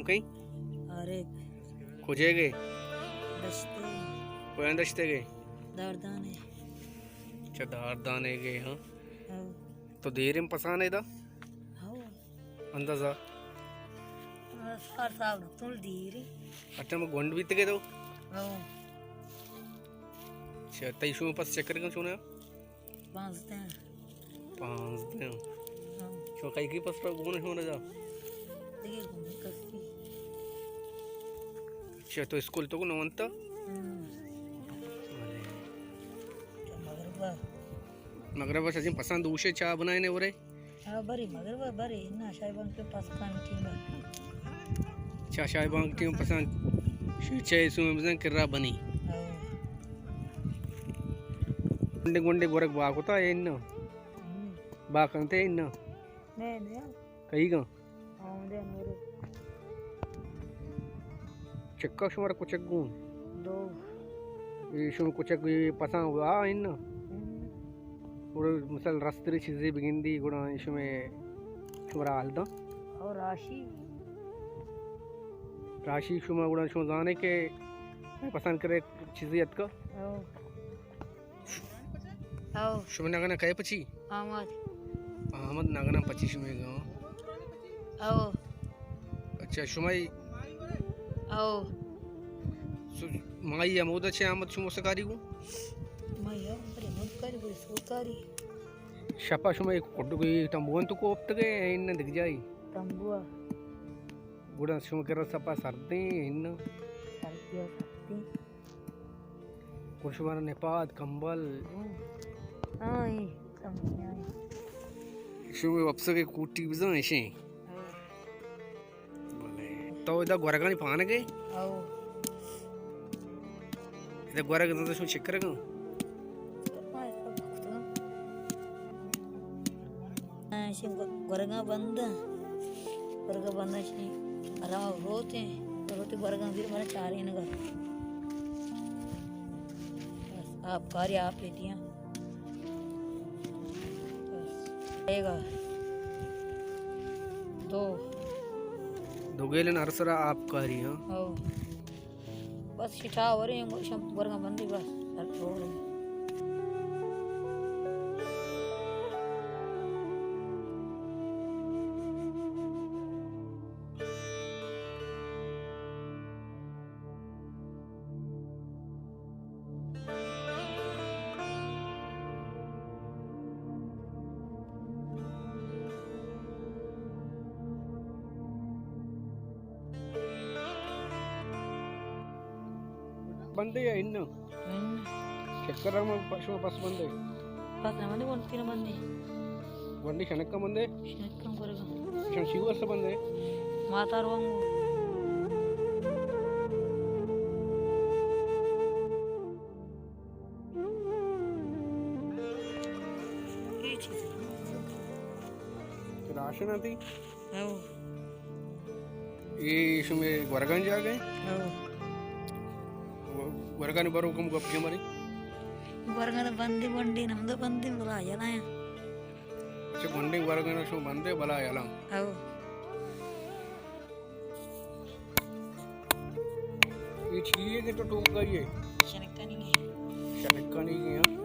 کئی؟ آرے۔ کجے گئے؟ دشتے۔ کوئن دشتے گئے؟ داردانے۔ اچھا، داردانے گئے، ہاں۔ ہاں۔ تو دیریں پسانے دا؟ ہاں۔ اندازہ؟ ہاں، سار صاحب، تل دیری۔ اچھا، میں گونڈ بیت گئے تو؟ ہاں۔ اچھا، تئی شما پس چکر کن چونے؟ پانزدہ۔ پانزدہ۔ ہاں۔ شما کئی کی پس پر گون شما رجا؟ دیگه گون کسی۔ اچھا، تو اسکول تو کو نہ ونتا؟ ہاں۔ بلے۔ تو مغربا۔ مغربا شجن پسند دوشے چاہ بنائے نے ورے؟ ہاں، بری مغربا بری، نا شاہ بانک کے پس کان ٹیم۔ چاہ شاہ بانک ٹیم پسند شو چاہ سو بزن کرا بنی۔ ہاں۔ گنڈے گنڈے گورک با کوتا اے انو۔ ہم۔ با کنتے انو۔ نہیں، نہیں۔ کئی گا؟ آمدے انور۔ چکا شمارا کچک گون؟ دو۔ اے شما کچک اے پسان وا انو؟ ہم۔ اور مثال رستری چیزے بگندی گڑا شما، شمارا حال دا؟ اور راشی؟ راشی شما گڑا شما زانے کہ پسان کرے چیزے اتکا؟ او۔ او۔ شما نگنا کئے پچی؟ احمد۔ احمد نگنا پچی شما گا؟ او۔ اچھا، شما؟ او۔ سو، مائی ہمودا چہ احمد شما سکاری گو؟ مائی ہمودا سکاری گو، سکاری۔ شپا شما ایک کڈو گئی تمبو تو کوپتگے، این دگ جائی؟ تمبو۔ گڑا شما کرا سپا سردیں، این؟ سردی، سردی۔ گڑا شمارا نپاد، کمبل۔ ہاں، اے کمبل، ہاں۔ شما وپسگ کوٹی بزاں اشیں۔ ہاں۔ بلے۔ تو ادا گورگانی پانگ ئے؟ او۔ ادا گورگ نہ تو شما چکر کن؟ ایشی گورگاں بند، گورگاں بند ایشی آرام روت ہیں، روت گورگاں پھر مارا چارینگا۔ بس، آپ کاری آپ پیتیاں۔ بس، ایگا۔ دو۔ دو گیلن ہر سرا آپ کاری، ہاں۔ او۔ بس شٹا وریں، گوشم ورگاں بندی بس۔ ہر روڈ۔ بندے یا اناں؟ ہم۔ چکر ہم پ-، شما پس بندے؟ پس نہ بندے، گونڈی نہ بندے۔ گونڈی شنکا بندے؟ شنکا کرگا۔ شن شیو ارس بندے؟ ماتا روانگو۔ اے چیز۔ راشن آتی؟ او۔ اے شمے گورگان جاگہ؟ او۔ گورگان برو کم گپ جماری؟ گورگان بندی بندی نمدو بندی بلا یلا۔ اچھا، گونڈی گورگان شو بندے بلا یلا۔ او۔ اے چیئے کہ تو ٹوک گئی ہے؟ شنکانی ہے۔ شنکانی ہے، ہاں۔